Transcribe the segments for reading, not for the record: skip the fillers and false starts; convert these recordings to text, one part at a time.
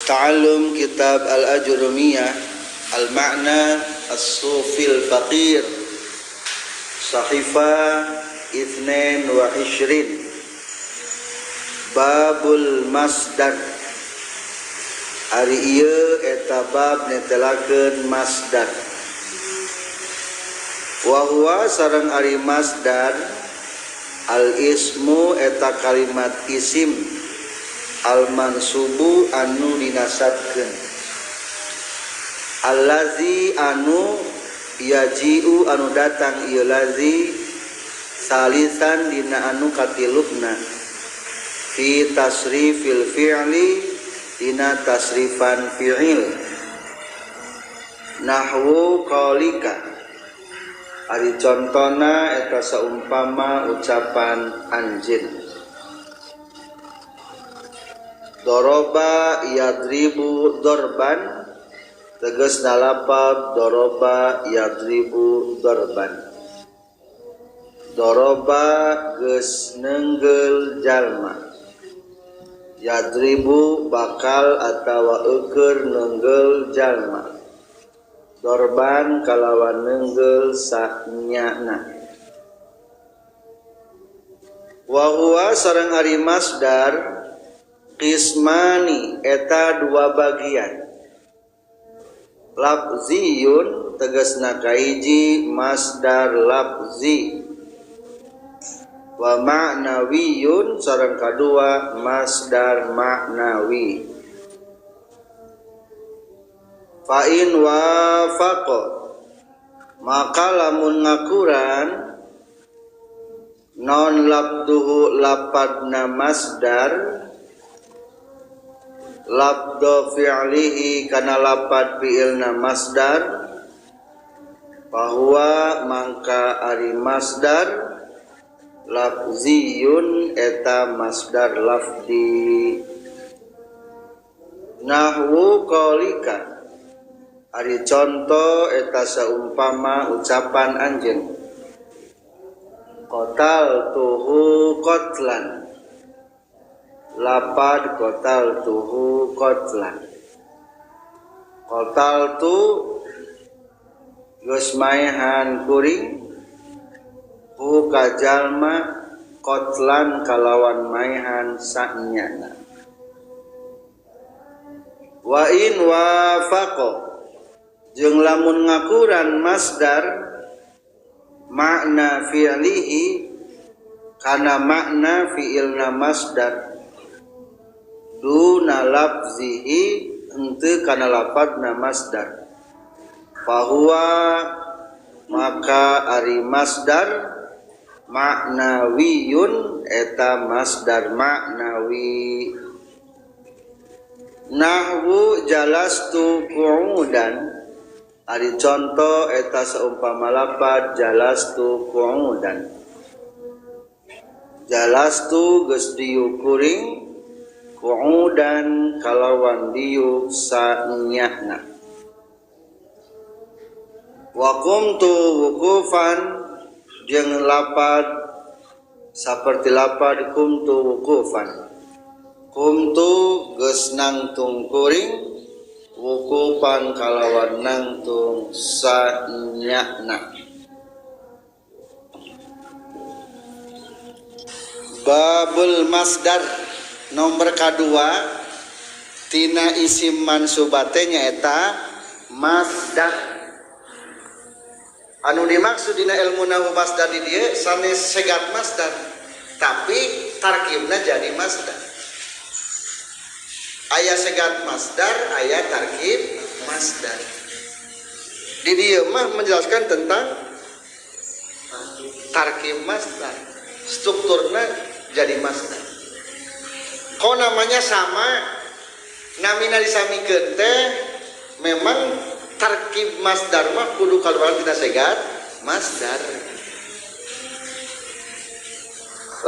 Ta'allum kitab Al-Ajurumiyah Al-Ma'na As-Sufil Faqir Sahifa 22 Babul Masdar. Ari ieu eta bab netelakeun masdar. Wa huwa sareng ari masdar al-ismu eta kalimat isim al-mansubu anu dinasabkeun allazi anu yaji'u anu datang ieu lazi salisan dina anu katilukna fi tasrifil fi'li dina tasrifan fi'il nahwu qaulika ari contona eta saumpama ucapan anjeun doroba yadribu dorban tegasna lapad doroba yadribu dorban doroba geus nenggel jalma yadribu bakal atawa eueur nenggel jalma dorban kalawan nenggel sanyana wa huwa sareng ari masdar qismani eta dua bagian lafziyun tegasna kahiji masdar lafzi wa ma'nawiyun sareng kadua masdar ma'nawi fa in wafaqa maka lamun ngakuran non labduhu lapadna masdar labdo fi'lihi kana lapad fi'ilna masdar bahwa mangka ari masdar lafziyun eta masdar lafzi nahwu qaulika ari conto eta saumpama ucapan anjeun qatal tuhu qatlan lapad qatal tuhu qatlan qatal tu geus maehan kuring hu ka jalma qatlan kalawan maehan sanyana wa in wafaqa jeung lamun ngakuran masdar makna fi'lihi kana makna fi'ilna masdar duna lafzihi henteu kana lafadna masdar fahuwa maka ari masdar ma'nawiyun eta masdar ma'nawi nahwu jalastu qu'udan ari conto eta saumpama lapad jalastu qu'udan jalastu geus diuk kuring qu'udan kalawan diuk sanyahna wa qumtu wuqufan jeung lapad saperti lapad qumtu wuqufan qumtu geus nangtung kuring wuqufan kalawan nangtung sanyahna. Babul masdar nomor kadua tina isim mansubate nyaeta masdar anu dimaksud dina ilmu nahwu masdar di dieu sanes segat masdar tapi tarkibna jadi masdar aya segat masdar aya tarkib masdar di dieu mah menjelaskan tentang tarkib masdar strukturna jadi masdar. Kok namanya sama namina disamikeun teh memang tarkib masdar mah kudu kaluaran tina segat masdar.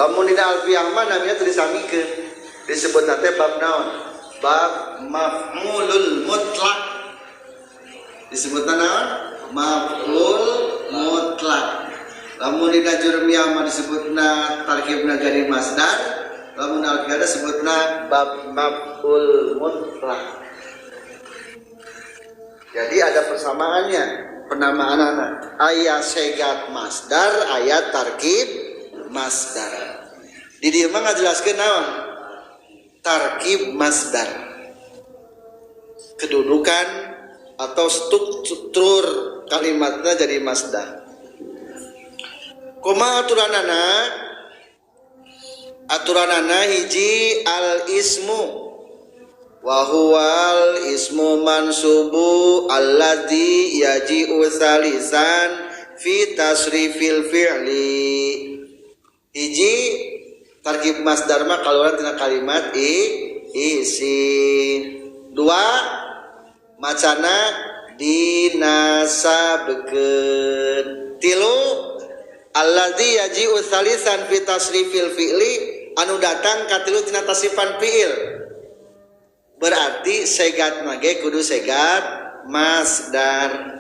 Lamun dina alfiah mah namina teu disamikeun disebutna teh bab naon? Bab maf'ulul mutlak. Disebutna naon? Maf'ul mutlak. Lamun dina jurmiyah mah disebutna tarkibna jadi masdar. Lamun al-qiyada sebutna bab maf'ul mutlak. Jadi ada persamaannya penamaan anak aya segat masdar aya tarkib masdar. Di dieu mah ngajelaskeun naon? Tarkib masdar. Kedudukan atau struktur kalimatnya jadi masdar. Kumaha aturanana? Aturanana hiji al ismu wa huwal ismu mansubu alladzi yaji'u salisan fi tasrifil fi'li. Hiji tarkib masdar mah kaluaran tina kalimat isim. Dua macana dinasabkeun. Tilu alladzi yaji'u salisan fi tasrifil fi'li anu datang katilu tina tasrifan fi'il. Berarti segat mage kudu segat masdar.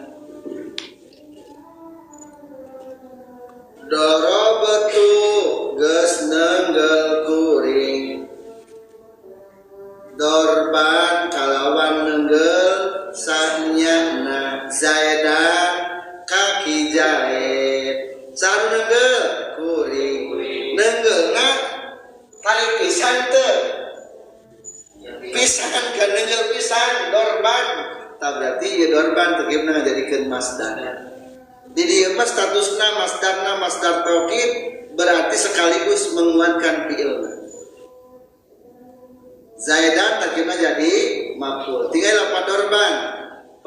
Darabtu geus nenggel kuring. Dorban kalawan nenggel sanyana zaidan kaki jahit. Saha nenggel kuring. Nenggelna tali pisan teu. Pisan kan nenggel pisan dorban. Tah berarti ieu dorban tergimna ngajadikeun masdar. Di dieu mah statusna masdarna masdar taukid berarti sekaligus menguatkan fiilna. Zaidan tergimna jadi maf'ul. Tinggal lapan dorban.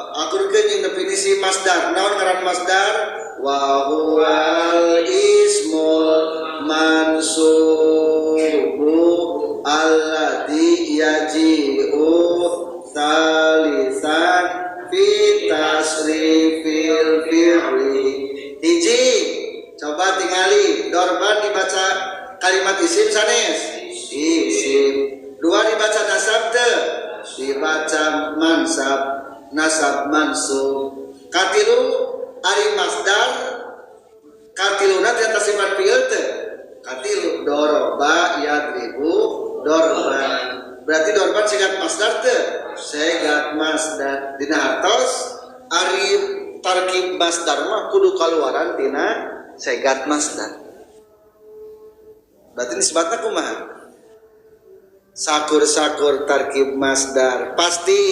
Aturkeun jeung definisi masdar. Naon ngaran masdar? Wa huwal ismul mansubu alladzi yaji'u salisan fi tasrifil fi'li. Hiji, coba tingali dorban dibaca kalimat isim sanes isim. Dua dibaca nasab teu, dibaca mansab, nasab mansub. Katilu ari masdar katiluna tina tasrifan fi'il teu. Katilu doroba yadribu dorban. Berarti dorban segat masdar teu? Segat masdar. Dina hartos ari tarkib masdar mah kudu kaluaran tina segat masdar. Berarti nisbatna kumaha? Sakur-sakur tarkib masdar pasti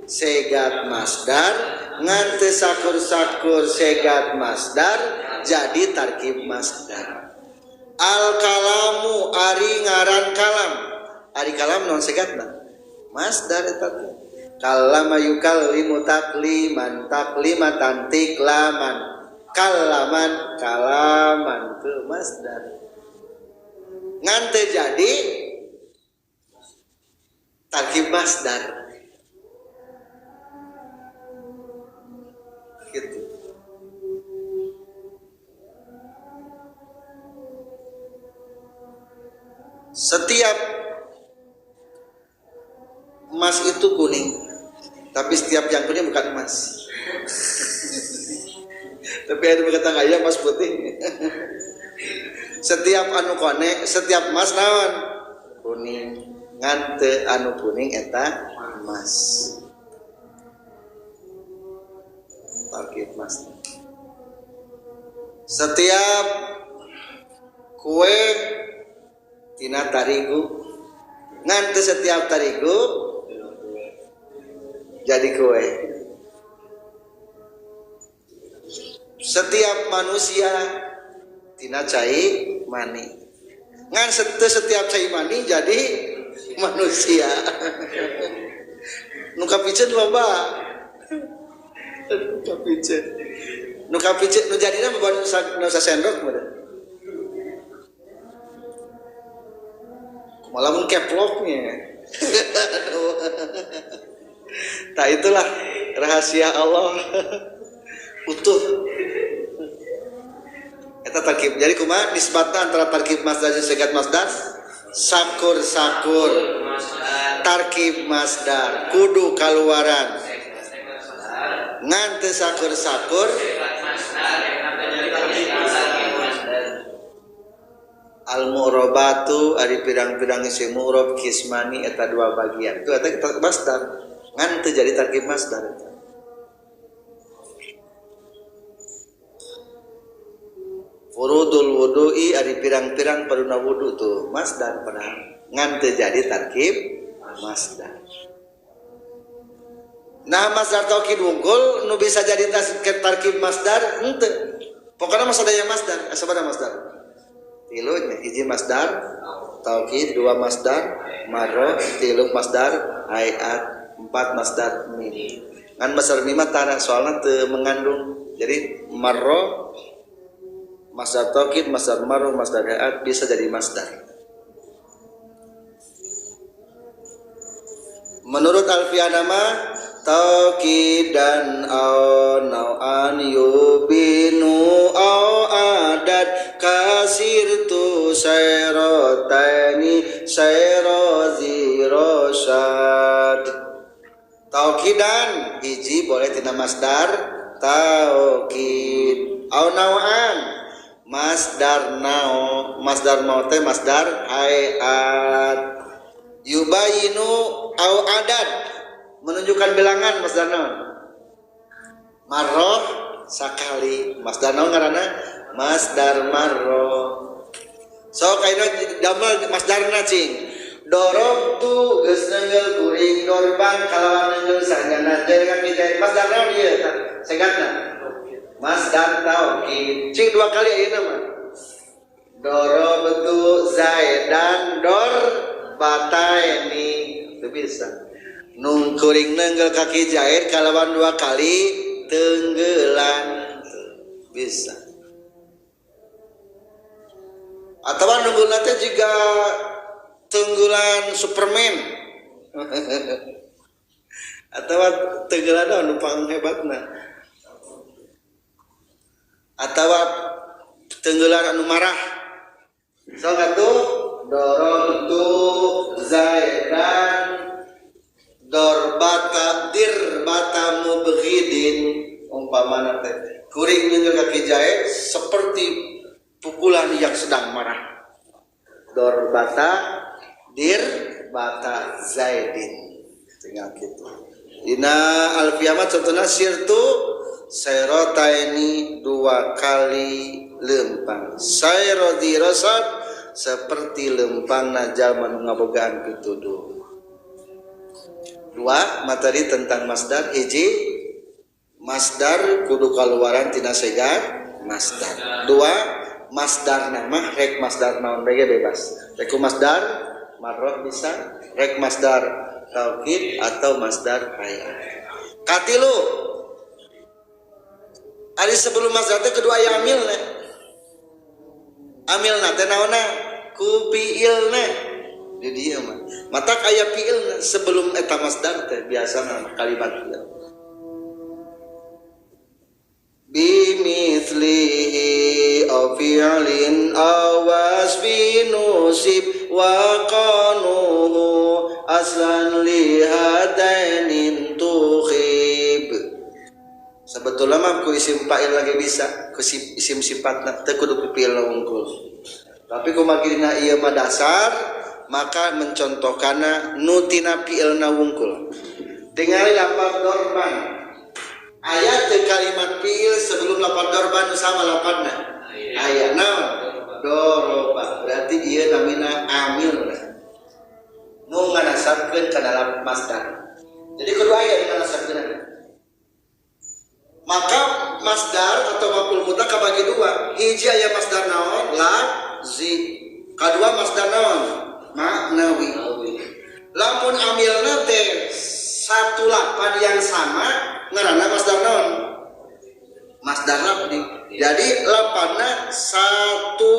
segat masdar, ngan teu sakur-sakur segat masdar jadi tarkib masdar. Al kalamu ari ngaran kalam. Ari kalam non segatna masdar eta teh. Kalama yukallimu takliman taklimatan tiklaman kalaman kalaman teu masdar. Ngan teu jadi tarkib masdar. Gitu. Setiap emas itu kuning, tapi setiap yang kuning bukan emas. Tapi ada berkata nggak ya emas putih. Setiap anu kone, setiap emas naon kuning, ngante anu kuning eta emas. Tarkib emas. Setiap kue tina tarigu, ngante setiap tarigu jadi kue. Setiap manusia tina cai mani, ngan setiap cai mani jadi manusia. Nu kapiceun loba, nu kapiceun, nu kapiceun nu jadina beban nu sasendok meureun. Malah mun keploknya. Nah itulah rahasia Allah utuh. Eta tarkib. Jadi kumaha nisbatna antara tarkib masdar jeung segat masdar? Sakur-sakur tarkib masdar kudu kaluaran. Ngan teu sakur-sakur al mu'rabatu ari pirang-pirang isim mu'rab kismani eta dua bagian. Itu eta masdar. Ngan teu jadi tarkib masdar eta. Furudul wudu'i ari pirang-pirang paduna wudu tuh masdar padahal ngan teu jadi tarkib masdar. Nah masdar taukid wungkul nu bisa jadi tarkib masdar henteu. Pokokna mah sadaya masdar, sabaraha masdar? Tilu nya, hiji masdar taukid, dua masdar marro, tilu masdar hayat, empat masdar mim. Ngan masdar mim mah tara soalna teu mengandung. Jadi marro masdar taukid, masdar marro, masdar hayat bisa jadi masdar. Menurut Alfiah nama taukidan au nau'an yubinu au adad kasir tu sayrotani sayrozi rosyad. Taukidan hiji boleh tina masdar taukid, au nau'an masdar nau, masdar mau teh masdar hayat, yubayinu au adad menunjukkan bilangan masdar naon marroh sakali masdar naon ngaranna masdar marroh. Sok ayeuna damel masdarna cing dorobtu geus neunggeul kuring dorban kalawan neunggeul sanjana jare kaki jare masdar naon ieu segatna masdar taukid cing dua kali ayeuna mah dorobtu zaidan dor bataini itu bisa nung kuring nenggel kaki jahit kalawan dua kali tenggelan bisa. Atau nunggu nanti juga tenggelan Superman atau tenggelan anu panghebatna atau tenggelan anu marah sok atuh dorobtu zaidan dorbata dirbata mubghidin umpamana teh kuring nenggel kaki jahe seperti pukulan yang sedang marah dorbata dirbata zaidin tinggal gitu. Dina alfiyah mah contohna sirtu sayrotaini dua kali lempang sayrodi rosad seperti lempang jalma nu ngabogaan pituduh. Dua materi tentang masdar, hiji masdar kudu kaluaran tina segar masdar. Dua masdar nama rek masdar naon bae bebas. Rek masdar marroh bisa, rek masdar taukid atau masdar hayat. Katilu ari sebelum masdar teh kedua aya amilna. Amilna teh naonna? Ku fiilna. Di dieu mah matak aya fiilna sebelum eta masdar teh biasana kalimat fiil. Bimithlihi aw fi'lin aw wasfin nusib wa qanuhu aslan li hadainin tukhib. Sebetulnya mah ku isim fa'il lagi bisa, ku isim sifatna teu kudu ku fiil wungkul. Tapi kumargina ieu mah dasar maka mencontohkanna nu tina fiilna wungkul. Tingali lapar dorban. Ayat teu kalimat fiil sebelum lapar dorban sama laparna. Aya naon? Doroba. Berarti ieu namina amil. Nu nganasabkeun kana lafaz masdar. Jadi kudu aya nganasabkeun. Maka masdar atau maf'ul mutlak kabagi dua. Hiji aya masdar naon? Lafzi. Kadua masdar naon? Maknawi. Lamun amilna teh satu lapan yang sama ngaranna masdar naon? Masdar lafzi. Jadi lapanna satu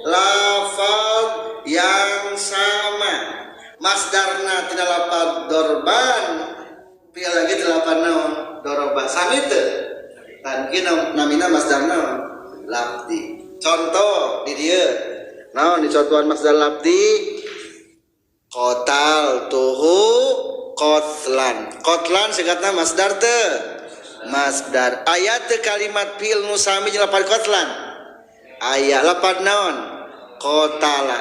lafaz yang sama. Masdarna tina lapad dorban, fi'il lagi tina lapad naon? Doroba. Sami teu? Tangki namina masdar naon? Lafzi. Contoh di dieu. Naon dicontohan masdar lafzi? Qatal tuhu qatlan. Qatlan singkatna masdar teu? Masdar. Aya teu kalimat fi'il nu sami jeung lapad qatlan? Aya lapad naon? Qatala.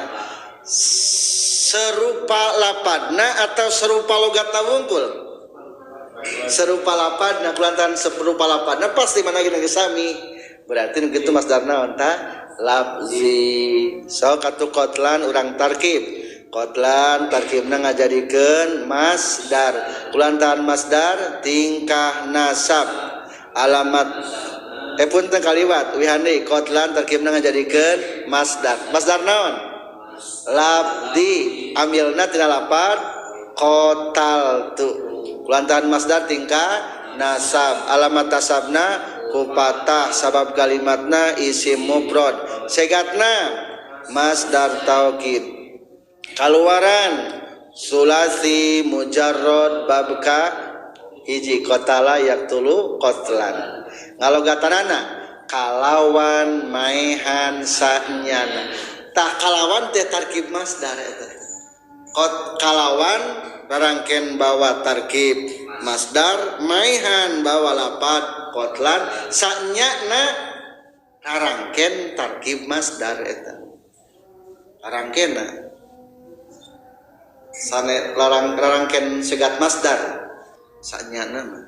Serupa lapadna atau serupa logatna wungkul? Serupa lapadna, kulantaran serupa lapadna pasti mana geus sami. Berarti nu kitu masdar naon tah? Lafzi. Sok atuh qatlan urang tarkib. Qatlan tarkibna ngajadikeun masdar. Kulantaran masdar tingkah nasab. Alamat punten kaliwat wihan deui qatlan tarkibna ngajadikeun masdar. Masdar naon? Lafzi. Amilna tina lapad qataltu. Kulantaran masdar tingkah nasab. Alamat nasabna kupatah sabab kalimatna isim mufrad segatna masdar taukid kaluaran sulasi mujarrad babka hiji qatala yaqtulu qatlan ngalogatanana kalawan maehan sanyana tah kalawan teh tarkib masdar eta qat kalawan rarangken bawa tarkib masdar maehan bawa lapad qatlan sanyana rarangken tarkib masdar eta rarangkenna sane larang rarangken segat masdar sanyana mah.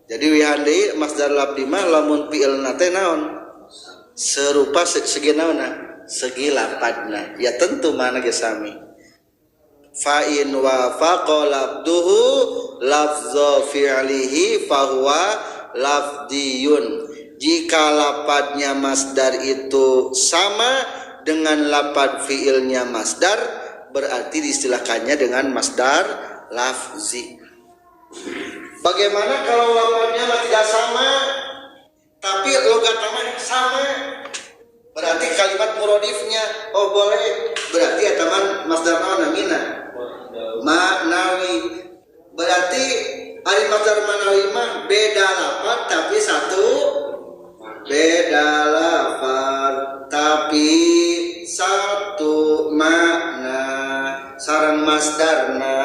Jadi wihan deui masdar labdi mah lamun fiilna teh naon serupa segi naonna segi lapadna ya tentu mana ge sami fa in wafaqa labduhu lafza fi'lihi fahuwa lafdiyun. Jika lapadnya masdar itu sama dengan lapad fiilnya masdar berarti diistilahkannya dengan masdar lafzi. Bagaimana kalau lapadnya tidak sama tapi logatnya sama? Berarti kalimat muradifnya oh boleh, berarti ya teman masdar naon namina maknawi. Berarti ari masdar maknawi mah beda lapad tapi satu, beda lapad tapi satu makna sareng masdarna.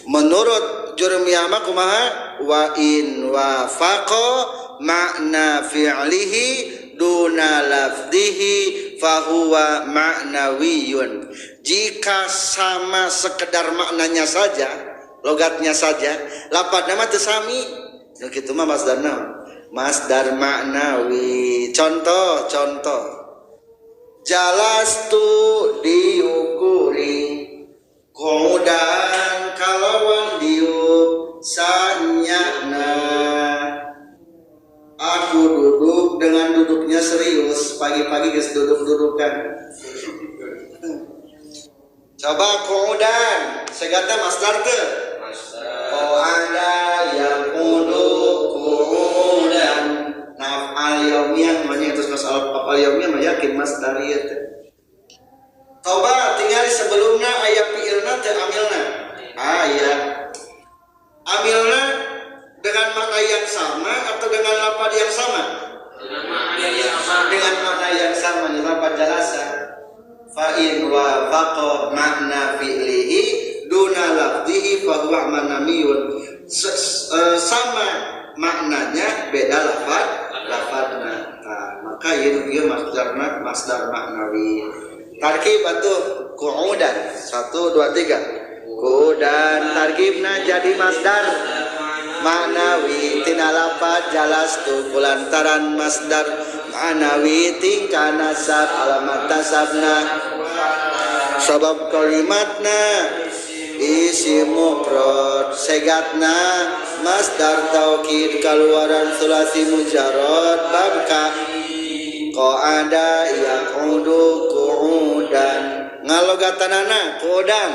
Menurut Jurmiyah mah kumaha wa in wafaqa makna fi'lihi duna lafdihi fahuwa ma'nawiyun. Jika sama sekedar maknanya saja, logatnya saja, lapadna mah teu sami. Nu kitu mah masdar naon? Masdar ma'nawi. Contoh, contoh. Jalastu diukuri kodan kalawan diuk sanyana. Aku duduk dengan duduknya serius, pagi-pagi geus duduk-dudukan. Coba kodan, segata masdar teu? Qa'ada yaqudu qu'udan. Naf'al yaumiyah mah terus masalah af'al yaumiyah mah yakin masdar ieu teh. Coba tinggal sebelumna aya fiilna teu amilna. Aya. Amilna dengan makna yang sama atau dengan lapad yang sama? Dengan makna yang sama, lapad jalasa. Fa in wafaqa makna fi'lihi duna lafdihi fa huwa ma'nawiyun. Sama maknanya beda lafad lafadna. Nah, maka ieu masdarna masdar maknawi. Tarkib atuh qu'udan 1 2 3. Qu'udan tarkibna jadi masdar maknawi tina lapad jalastu kulantaran masdar maknawi tingkah nasab alamat nasabna sabab kalimatna isi mufrad segatna masdar taukid kaluaran sulasi mujarrad babka qa'ada yaqudu qu'udan ngalogatanana qu'udan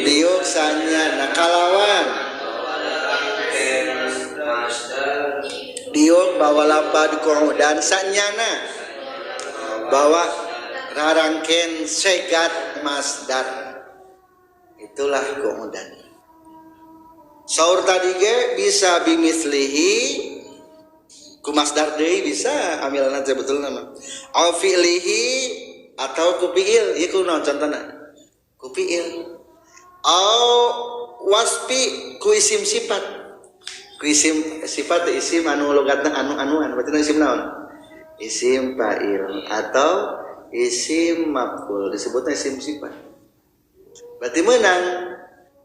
diuk sanyana kalawan diuk bawa lapad qu'udan sanyana bawa rarangken segat masdar. Itulah qu'udan. Saur tadi ge bisa bimislihi ku masdar deui bisa amilna teh betulna mah. Au fi'lihi atau ku fi'il ieu ku naon contona? Ku fi'il. Au wasfi ku isim sifat. Ku isim sifat isim anu logatna anu-anuan berarti isim naon? Isim fa'il atau isim maf'ul disebutnya isim sifat. Berarti menang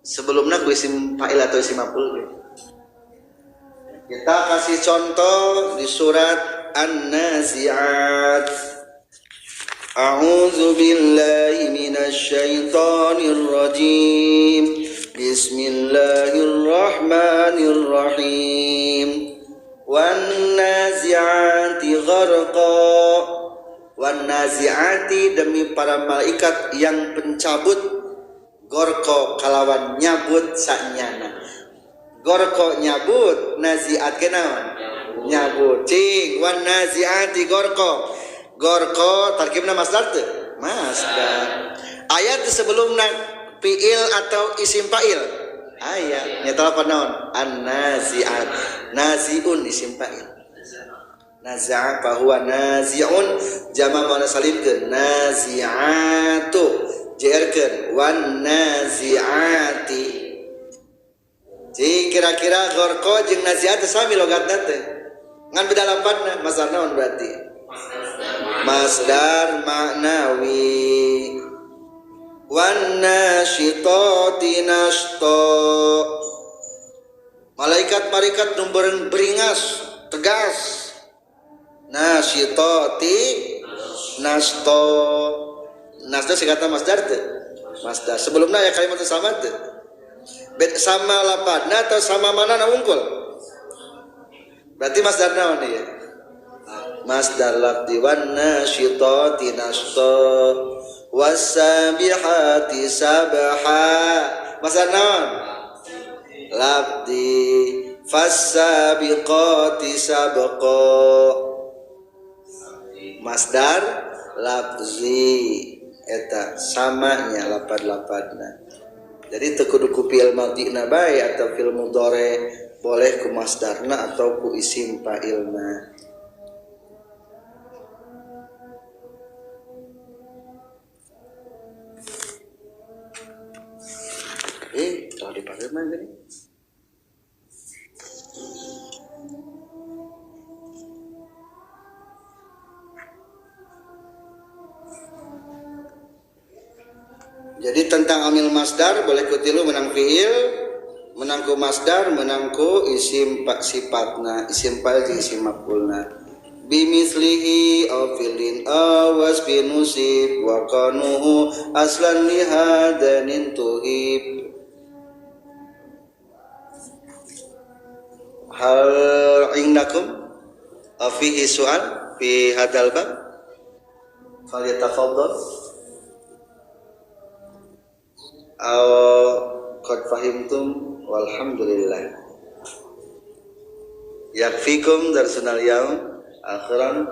sebelumna ku isim fa'il atau isim maf'ul. Kita kasih contoh di surat An-Nazi'at. A'udzu billahi minasyaitonir rajim. Bismillahirrahmanirrahim. Wan nazi'ati gharqa. Wan nazi'ati demi para malaikat yang pencabut gorko kalawan nyabut sanyana. Gorko nyabut, naziat kenaon? Nyabut. Cing wan naziati gorko. Gorko tarkibna masdar teu? Masdar. Ayat sebelumna fiil atau isim fa'il? Ayat. Nyata apa naon? An-naziat. Naziun isim fa'il. Naza'a fa huwa nazi'un jama muannas salim ke nazi'atu. Jerkeun wan nazi'ati. Jadi kira-kira gorko jeung nazi'at sami logatna teh. Ngan beda lapatna, masdar naon berarti? Masdar maknawi. Wan nasyitati nashta. Malaikat-malaikat nu beringas, tegas. Nasyitati nashta. Nasda singkatan masdar teu? Masdar. Sebelumna aya kalimat sama teu? Bet sama lapadna atau sama mana na unggul? Berarti masdar naon ieu? Masdar lafzi wan nasyitati nashta wasabihati sabha. Masdar naon? Lafzi fasabiqati sabqa. Masdar lafzi eta samanya lapad-lapadna. Jadi teu kudu ku fi'il madina bae atau fi'il mudhari, boleh ku masdarna atau ku isim fa'ilna. Kalau dipakai mah gini. Jadi tentang amil masdar boleh ku tilu menang fiil, menang ku masdar, menang ku isim sifatna, isim fa'il jeung isim maf'ulna. Bimislihi aw filin awas binusib wa qanuhu aslan lihadanin tuhib. Hal innakum afihi su'al fi hadal bab? Falyatafaddal. Aw qad fahimtum walhamdulillah. Yakfikum darsunal yaum akhiran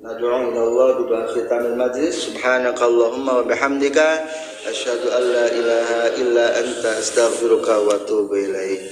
nad'u ila Allah bi khitamil majlis. Subhanakallahumma wa bihamdika asyhadu an la ilaha illa anta astaghfiruka wa atubu ilaik.